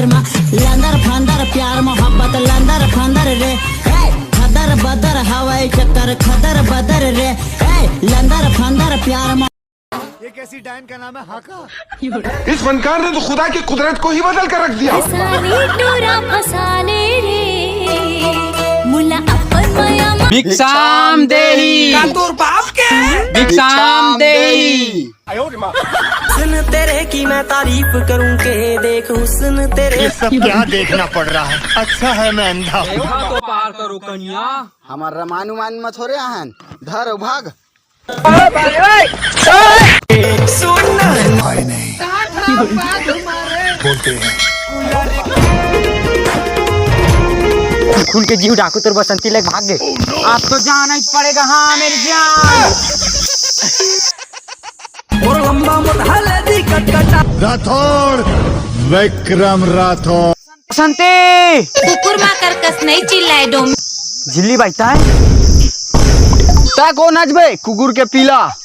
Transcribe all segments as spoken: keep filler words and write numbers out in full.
लंदर फंदर प्यार मोहब्बत लंदर फंदर रे। हे, खदर बदर हवाई चक्कर खदर बदर रे। हे, लंदर फंदर प्यार मोहब्बत। ये कैसी डायन का नाम है? हाका। इस फनकार ने तो खुदा की कुदरत को ही बदल कर रख दिया। फसाले टोरा फसाले रे मुला अपन मया मा- भिक्षाम देही। तोर बाप के भिक्षाम देही। हुस्न तेरे की मैं तारीफ करूं के देख हुस्न तेरे ये सब क्या देखना पड़ रहा है? अच्छा है मैं अंधा हूँ। तो पार करो कनिया। हमार रामानुमान में थोड़े आहन। धर भाग। आए नहीं, बोलते हैं। खून के जीव डाकू तोर बसंती लेके भाग गए। अब तो जाना ही पड़ेगा। हाँ मेरी जान। और लंबा मोटा हल्दी कटकटा राठौड़, विक्रम राठौड़। बसंती। कुकुर मा कर कस नहीं चिल्लाए डोम। झिल्ली बजता है। ता कौन आज बे कुकुर के पीला?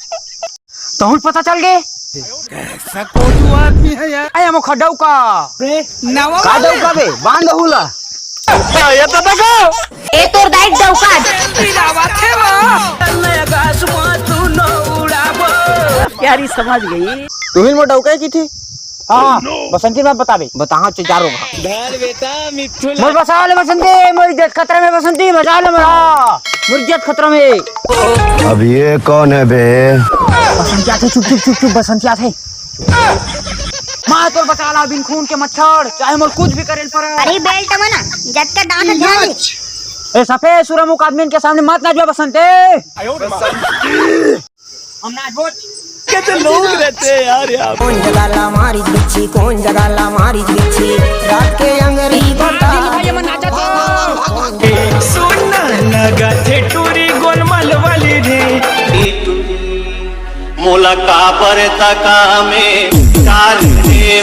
तहुल पता चल गए। ऐसा कौन आदमी है यार? आया मुखा डौका। नवा का डौका बे? बांध हुला। ए तोर दाई डौका। यारी समझ गई। तुहिन मो डौका की थी। हाँ बसंती मैं बताबे बताहा चे चारों घा। मोर बसा ले बसंती, मोर इज्जत खतरा में बसंती, बचा ले मोरा। मोर इज्जत खतरा में। अब ये कौन है बे? बसंती आथे, चुप चुप चुप चुप बसंती आथे। माँ तोर बचा ला बिन खून के मच्छर, चाहे मोर कुछ भी करेल पर। अरे बेल्ट में ना जट का दांत झाड़ दे। ए सफेद सुरमुख आदमी के सामने मत नाचबे बसंती। हम नाचबो। कैसे लोग रहते हैं यार यहाँ। कौन जगह ला मारी बिच्छी, कौन जगह ला मारी बिच्छी, रात के अंगरी बता। भाई मन नाचत हो। सुन ना लगा थे टूरी गोलमाल वाली रे। मोला काबर तका में कार दे